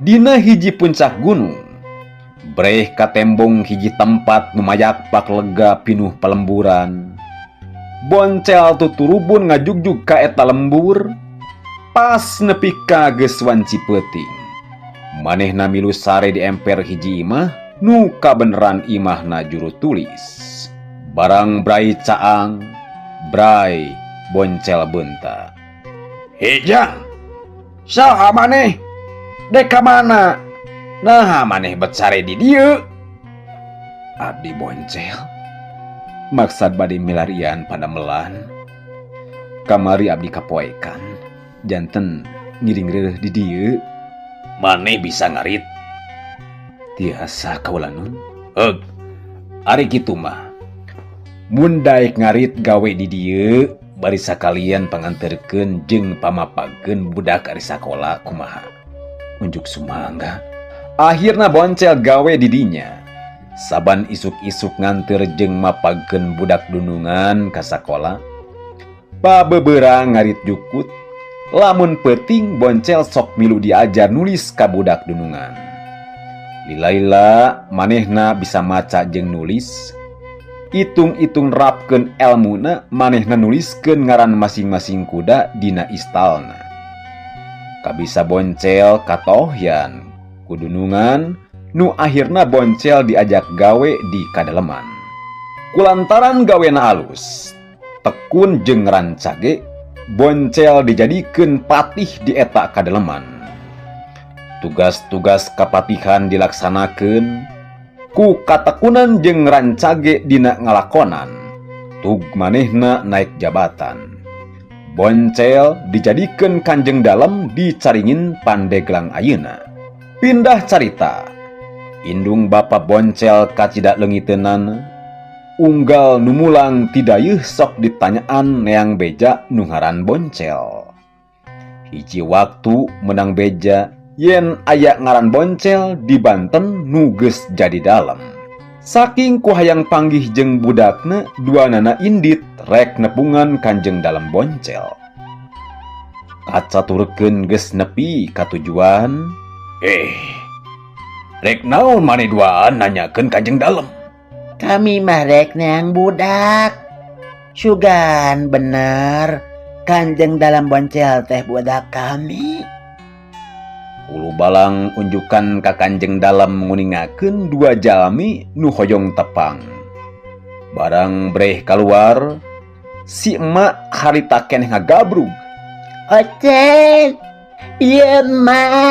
Dina hiji puncak gunung, breh katembong hiji tempat nu mayakpak lega pinuh pelemburan. Boncel tuturubun ngajugjug ka eta lembur, pas nepi ka geus wanci peuting. Manehna milu sare di emper hiji imah nu kabeneran imahna juru tulis. Barang brai caang, brai boncel beunta. Hei Jang, saha maneh? Dek ka mana? Nah, maneh bet sare di dieu. Abdi boncel. Maksad bade milarian padamelan. Kamari abdi kapoekan. Janten ngiring reureuh di dieu. Maneh bisa ngarit? Tiasa, kaula nun. Heug. Ari kitu mah. Mun daek ngarit gawe di dieu, bari sakalian panganterkeun jeung pamapagkeun budak ari sakola, kumaha? Unjuk sumangga. Akhirna boncel gawe di dinya. Saban isuk-isuk nganter jeung mapagkeun budak dunungan ka sakola. Pabeberang ngarit jukut. Lamun peuting boncel sok milu diajar nulis ka budak dunungan. Lila-lila manehna bisa maca jeung nulis. Itung-itung nerapkeun elmuna, manehna nuliskeun ngaran masing-masing kuda dina istalna. Kabisa boncel katohyan ku dunungan, nu akhirna boncel diajak gawe di kadaleman. Kulantaran gawena alus, tekun jeung rancage, boncel dijadikeun patih di eta kadaleman. Tugas-tugas kapatihan dilaksanakeun ku katekunan jeung rancage dina ngalakonan. Tug manehna naik jabatan. Boncel dijadikeun kanjeng dalem di Caringin, Pandeglang ayeuna. Pindah carita. Indung bapa boncel kacida leungiteunana. Unggal nu mulang ti dayeuh sok ditanyaan neang beja nu ngaran boncel. Hiji waktu menang beja yen aya ngaran boncel di Banten nu geus jadi dalem. Saking ku hayang panggih jeung budakna, duanana indit rek nepungan kanjeng dalem boncel. Kacaturkeun geus nepi ka tujuan. Eh, rek naon maneh duaan nanyakeun kanjeng dalem? Kami mah rek neang budak. Sugan bener kanjeng dalem boncel teh budak kami. Hulu balang unjukan ka kanjeng dalem nguningakeun dua jalmi nu hoyong tepang. Barang breh kaluar, si emak harita keneh ngagabrug. Ocel, ieu emak.